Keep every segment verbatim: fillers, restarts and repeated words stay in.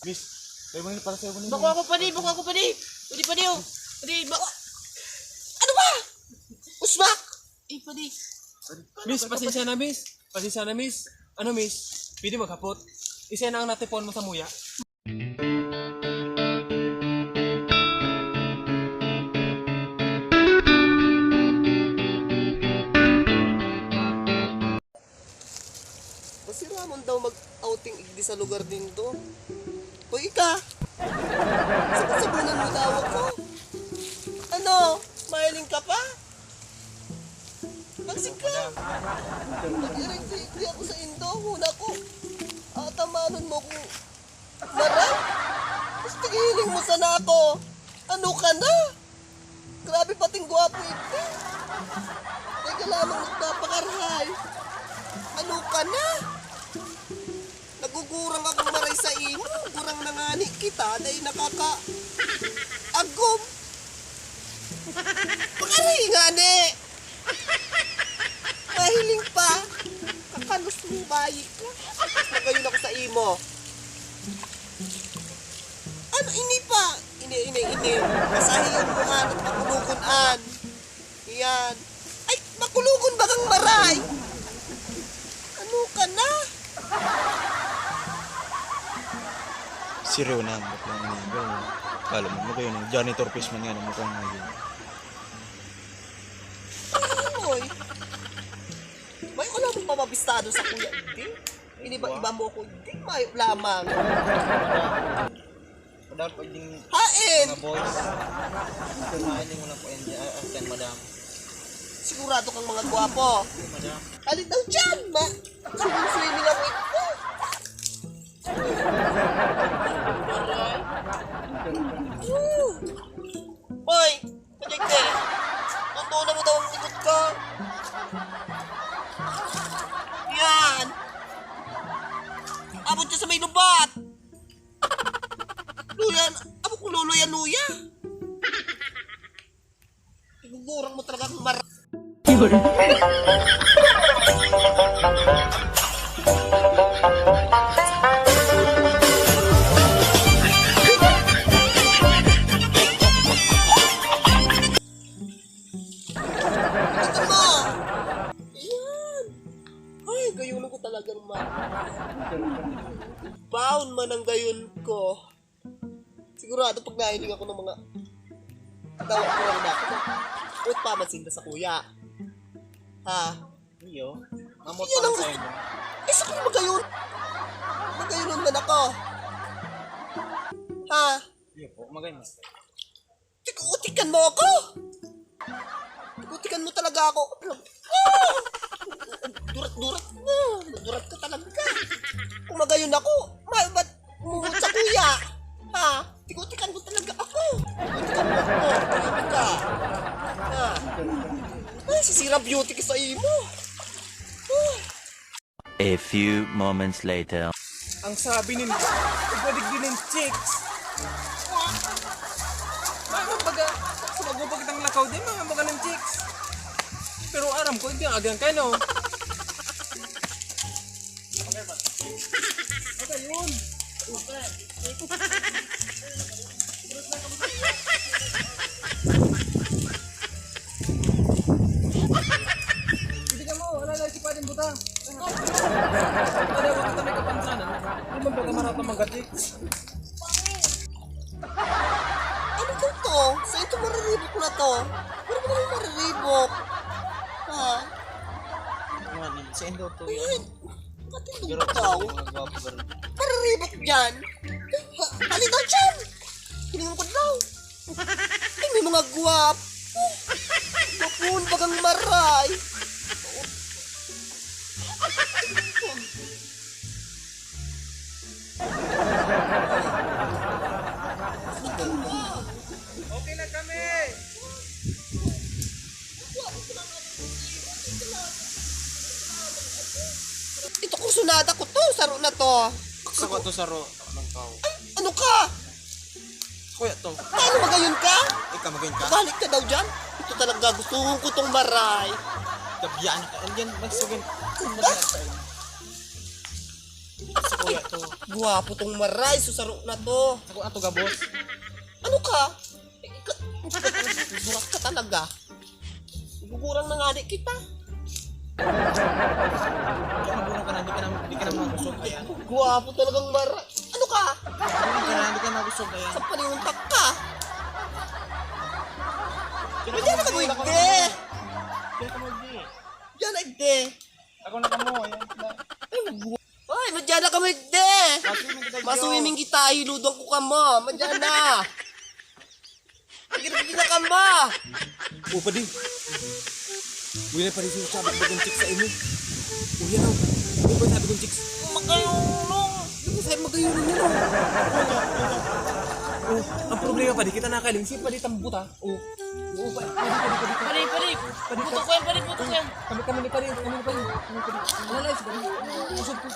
Miss, tayo mo para sa'yo ko na. Bako ako, padi! Bako ako, padi! Padi, padi, oh! Padi, bako! Ano ba? Usmak! Eh, padi! Miss, pasensya na, miss. Pasensya na, miss. Ano, miss? Pwede maghapot? Isa na ang natipon mo sa muya. Masiramon daw mag-outing igdi sa lugar nindo. Hoy, ika! Sabon-sabonan mo daw ako. Ano? Mahiling ka pa? Magsika! Nag-iring-iring ako sa indo. Huna ko, atamanon mo kung maray. Mas tigiling mo sana ako. Ano ka na? Grabe pating gwapo ito. Teka lamang, nagpapakarahay. Ano ka na? Nagugurang akong maray sa imo. Gurang na ngani kita, dahil nakaka-agom. Pakaray ngani! Mahiling pa! Kakanos mo, bayi ka. Magayon ako sa imo. Ano ini pa? Ini, ini, ini. Masahiyon mo an, makulogon an. Iyan. Ay, makulogon bagang maray. Ano ka na? Si Ronald, baklang ini. Kala mo, magayon ang janitor face man nga, mukha nga yun. Oy. May wala mong pamabistado sa kuya, hindi? Iniba-iba mo ko, hindi mayo lamang. Madam, pwedeng Hain! Mga boys. Kumain mo lang po yan, ah, ah, yan, madam. Sigurado kang mga gwapo. Madam. Alin daw dyan, ma? Swimming-swimming ako ito. Woo! Hoy! Pajagde! Tuntunan mo daw ang likod ko! Yan! Abot siya sa may lubat! Luyan! Abot ko luluyan, luya! Igugulang mo talaga akong mar- Ito mo! Ayan! Ay, gayunan ko talagang ma-, baon man ang gayon ko. Sigurado pag nahiling ako ng mga tao ko lang na, ut pa man sinda sa kuya. Ha? Iyo. Mamot Yun pa ang sa'yo. Isa ko magayon. Magayon man ako. Ha? Iyo po, magayon. Tikuutikan mo ako! Tikuutikan mo talaga ako! Ah! Durat-durat mo! Durat ka talaga! Kung magayon ako, ma-, ba't umumot sa kuya? Ha? Tikuutikan mo talaga ako! Tikuutikan mo ako! Grabe ka! Ha? Ay, sisira beauty ka sa imo! Ah! A few moments later. Ang sabi nin, "Igwadig din nin chicks." Mga baga, sa bago pa kitang lakaw din, mga baga ng chicks. Pero aram ko, hindi ang agang kayo, no? Ano yun? Hindi ka mo, wala lang si Padeng Buta. Wala, wala kami kapansanan. Hindi man baga marata magatik. Ano to to? Sa ito mariribok na to? Ano ba kami mariribok? Ha? Ano, sa indo to yan. Ayan. Matindog Pero daw. Mga gwapo ka rin. Mariribok dyan. Ha? Ali daw dyan. Hiningin ko daw. Ay, may mga gwapo. Gwapo, bagang maray. Okay na kami. Ito, kursunada ko to, saro na to. Saro to, saro. Anong tao? Ay, ano ka? Kuya to. Paano magayon ka? Ikaw magayon ka? Balik ka daw dyan. Ito talaga, gusto ko tong maray. Gabiyaan ka. Andiyan, mas maganda. Gusto ko Guwapo tong maray, susaro na to. Ako ato gabos. Ano ka? Ika-, burak ka talaga. Gugurang na nga di kita. Gugurang ka na, di ka na, di ka na makusog, ayan. Guwapo talagang maray. Ano ka? Gugurang ka na, di ka makusog, ayan. Sa paniuntak ka. Diyan na kamo igde. Diyan na kamo igde. Ako na kamo, ayan. Ay, gu-, ay, madyan na kamo igde. Maswimming kita, igde. Maswimming kita, hiludon ko kamo. Madyan na. Pagirigin na kamo. O, padi. Uy, na padi, sino sabi ko yung chicks sa imo? O, yan o. Ano ba sabi kong chicks? Magayunong. Ano ba sabi magayunong yun o? O, ang problema, padi, kita nakaling. Sino padi tambuta? O, o, padi, padi, padi, padi. Padi, padi. Padi, buto ko yan, padi, buto ko yan. Kami, kami ni padi, kami ni padi. Kami ni padi. Wala, wala, sige. Usog ko.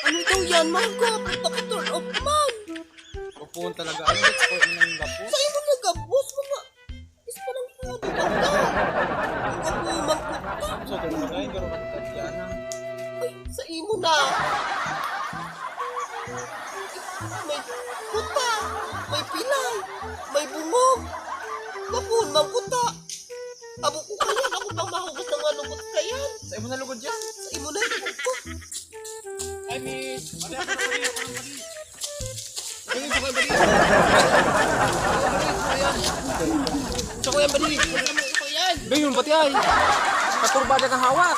Ano daw yan, mga gwapo? Naka-turn off man. Gwapoon talaga. Ano ba? Sa imo na gabos, mga is pa lang po, di ba? Ang gwapo, mangkuta. So, ganun na kayo, pero magkatiyanan. Ay, sa imo na. May kuta, may pilay, may bungog. Gwapoon, mangkuta. Abo ko kaya, ako pang mahugas ng mga lugod kaya. Sa imo na lugod yan. Sa imo na lugod ko. Ay, miss. Mali ako na mali, ako na mali. Ay, miss, ako yung mali. Sa ko yan, bali. Sa ko yan. Ba yun, pati ay. Katurba na kahawak.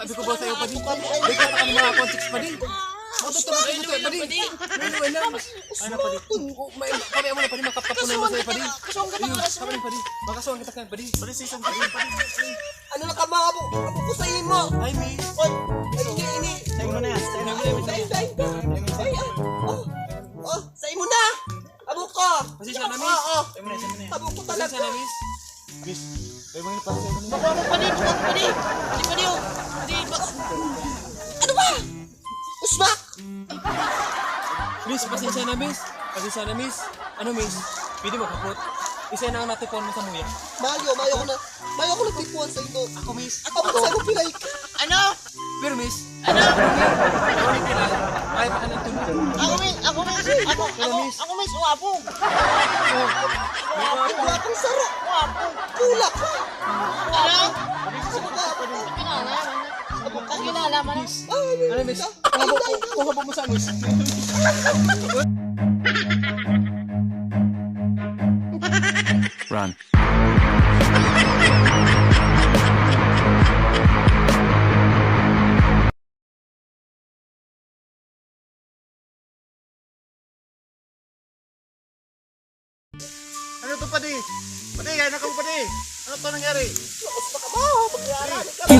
Sabi ko ba sa'yo, padi? Di ka pa mga context, padi. Matutuloy ko sa'yo, padi. Ano, ano? Ano, padi? Kami, kami, amo na, padi, makapkapunan mo sa'yo, padi. Ayun, kami, padi. Makasuhan kita, padi. Padi, season, padi, padi. Ano na ka ba, abo? Abo ko sa imo. Ay, miss. Oy, ay, ini, ini. Sa imo na yan. Sa imo na yan. Ay, ay, ay. Ay, ay. Oh, oh, sa imo na. Abo ko. Pasensya na, miss. Oo, oo. Sa imo na, sa imo na yan. Abo ko talaga. Pasensya na, miss. Miss, may mga pasensya na, miss. Baka mo pa din, baka mo pa din. Hindi pa din, oh. Hindi, baka. Ano ba? Usmak! Miss, pasensya na, miss. Pasensya na, miss. Ano, miss? Pwede mo kapot? Isa na ang natipon mo sa muya. Mayo, mayo ko na. Mayo ko na tipuan sa ito. Ako, miss. Ako, ako sa ito, pilay ka. Ano? Pero, miss. Ano? Ako, miss. Kaya pa ka ng tulog. Ako, miss. Ako, miss. Ako, ako, miss. Ako, miss. Wapo. Wapo. Wapo. Saro. Wapo. Pula ka. Ano? Ano ka? Ano ka? Kilala mo na? Miss. Ay, ano, miss? Kung habo, kung habo mo sa amis. Run. Ano to, padi? Padi, kaya na kamo, padi. Ano to nangyari? Laos na ka ba? Mangyari ka ba?